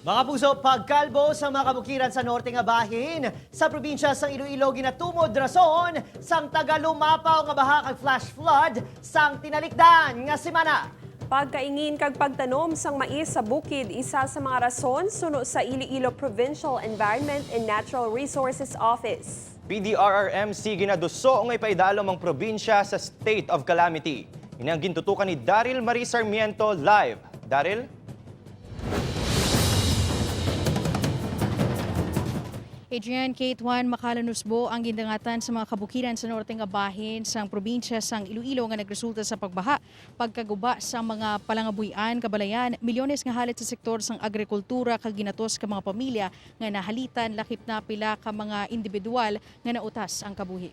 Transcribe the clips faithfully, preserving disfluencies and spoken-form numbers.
Mga puso, pagkalbo sa mga kabukiran sa norte nga bahin sa probinsya sang Iloilo ginatumod rason sang tagalumapaw nga baha kag flash flood sang tinalikdan nga semana. Pagkaingin kag pagtanom sang mais sa bukid isa sa mga rason suno sa Iloilo Provincial Environment and Natural Resources Office. P D R R M C ginaduso nga ipaidalom ang probinsya sa state of calamity. Ini ang gintutukan ni Daryl Marie Sarmiento live. Daryl? Adrian, Kate, Juan, makalanubo ang gindangatan sa mga kabukiran sa norte nga bahin sang probinsya sang Iloilo nga nagresulta sa pagbaha, pagkaguba sa mga palangabuy-an, kabalayan, milyones nga halit sa sektor sang agrikultura kag ginatos ka mga pamilya nga nahalitan, lakip na pila ka mga individual nga nautas ang kabuhi.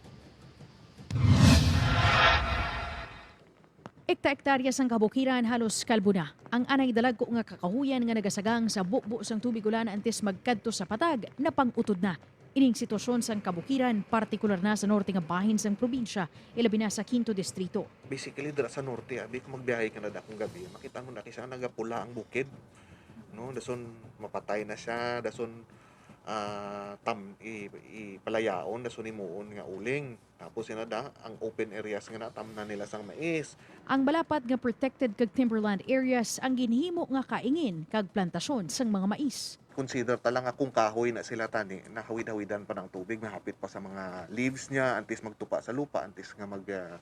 Ekta-ektarya sang kabukiran halos kalbo na. Ang anay dalagko nga kakahuyan nga nagasagang sa bukbo sang tubig ulan antes magkadto sa patag, napang-utod na. Ining sitwasyon sang kabukiran, partikular na sa norte nga bahin sang probinsya, ilabi na sa Quinto Distrito. Basically, dira sa norte, abi, kung magbiyahe ka na dakong gabi, makita mo na kisa nagapula ang bukid. No, dason mapatay na siya, dason, ah, tam-, i-, ipalayaon, dason himuon nga uling. Tapos, yun na da, ang open areas nga natamnan nila sang mais. Ang malapad nga protected kag timberland areas ang ginhimo nga kaingin kag plantasyon sang mga mais. Consider ta lang nga kung kahoy na sila tani, nahawid-hawidan pa ng tubig, mahapit pa sa mga leaves niya, antes magtupa sa lupa, antes nga mag, ah,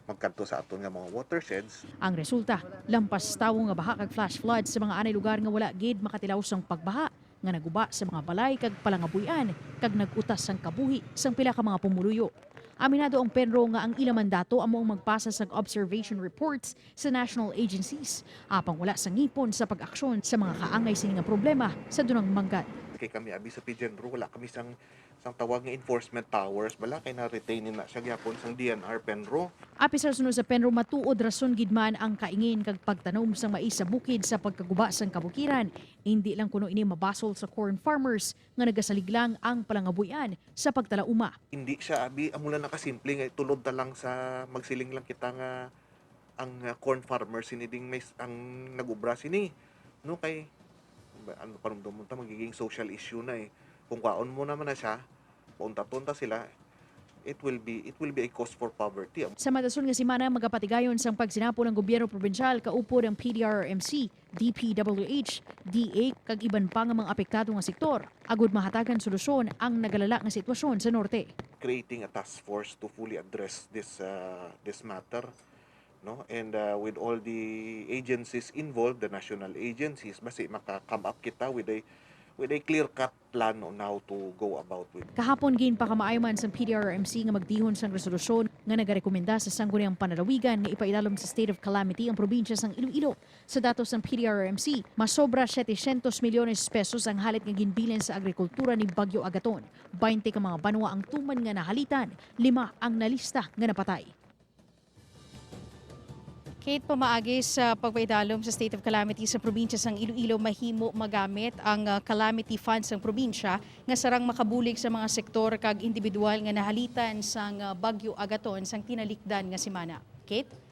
magkadto sa aton nga mga watersheds. Ang resulta, lampas tawo nga baha kag flash flood sa mga anay lugar nga wala gid makatilaw sang pagbaha nga naguba sa mga balay kag palangabuy-an kag nag-utas sang kabuhi sang pila ka mga pumuluyo. Aminado ang PENRO nga ang ila mandato amo ang magpasa sang observation reports sa national agencies, apang wala sang ngipon sa pag-aksyon sa mga kaangay sini nga problema sa dunang manggad. Kay kami, abi, sa PGENRO, wala kami sang, sang tawag nga enforcement powers bala, kay na-retain na siya gyapon sang D N R, PENRO. Apisar suno sa PENRO, matuod rason gid man ang kaingin kag pagtanom sang mais sa bukid sa pagkaguba sang kabukiran. Indi lang kuno ini mabasol sa corn farmers nga nagasalig lang ang palangabuy-an sa pagtalauma. Hindi siya, abi, amo lang nakasimple nga tulod ta lang sa magsiling lang kita nga ang, ah, corn farmer sini ding may s-, ang nag-ubra sini, no, kay ba-, ano, panumdumon ta, magiging social issue na eh. Kung kwaon mo naman na siya, paunta-unta sila, it will be, it will be a cause for poverty. Sa madason nga semana, magapatigayon sang pagsinapol ang gobyerno probinsyal kaupod ang P D R R M C, D P W H, D A, kag iban pa nga mga apektado nga sektor, agud mahatagan solusyon ang nagalala nga sitwasyon sa norte. Creating a task force to fully address this, uh, this matter, no? And, uh, with all the agencies involved, the national agencies, basi maka-come up kita with a, with a clear-cut plan on how to go about with. Kahapon, ginpakamaayo man sang P D R R M C nga magdihon sang resolusyon nga nagarekomenda sa Sangguniang Panlalawigan nga ipaidalom sa state of calamity ang probinsya sang Iloilo. Sa datos sang P D R R M C, masobra setecientos milyones pesos ang halit nga ginbilin sa agrikultura ni Bagyo Agaton. Baynte ka mga banwa ang tuman nga nahalitan, lima ang nalista nga napatay. Kate, pamaagi sa pagpaidalom sa state of calamity sa probinsya sang Iloilo, mahimo magamit ang, ah, calamity fund sang probinsya nga sarang makabulig sa mga sektor kag individual nga nahalitan sang, ah, Bagyo Agaton sang tinalikdan nga semana. Kate?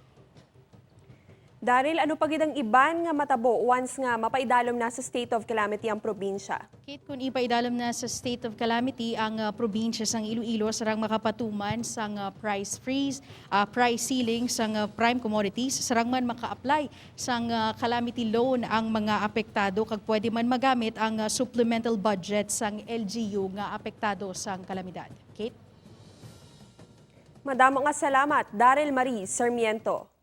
Daryl, ano pa gid ang iban nga matabo once nga mapaidalom na sa state of calamity ang probinsya? Kate, kun ipaidalom na sa state of calamity ang, ah, probinsya sang Iloilo, sarang makapatuman sang, ah, price freeze, ah, price ceiling sang, ah, prime commodities, sarang man maka-apply sang, ah, calamity loan ang mga apektado, kag pwede man magamit ang, ah, supplemental budget sang L G U nga apektado sang kalamidad. Kate? Madamo nga salamat, Daryl Marie Sarmiento.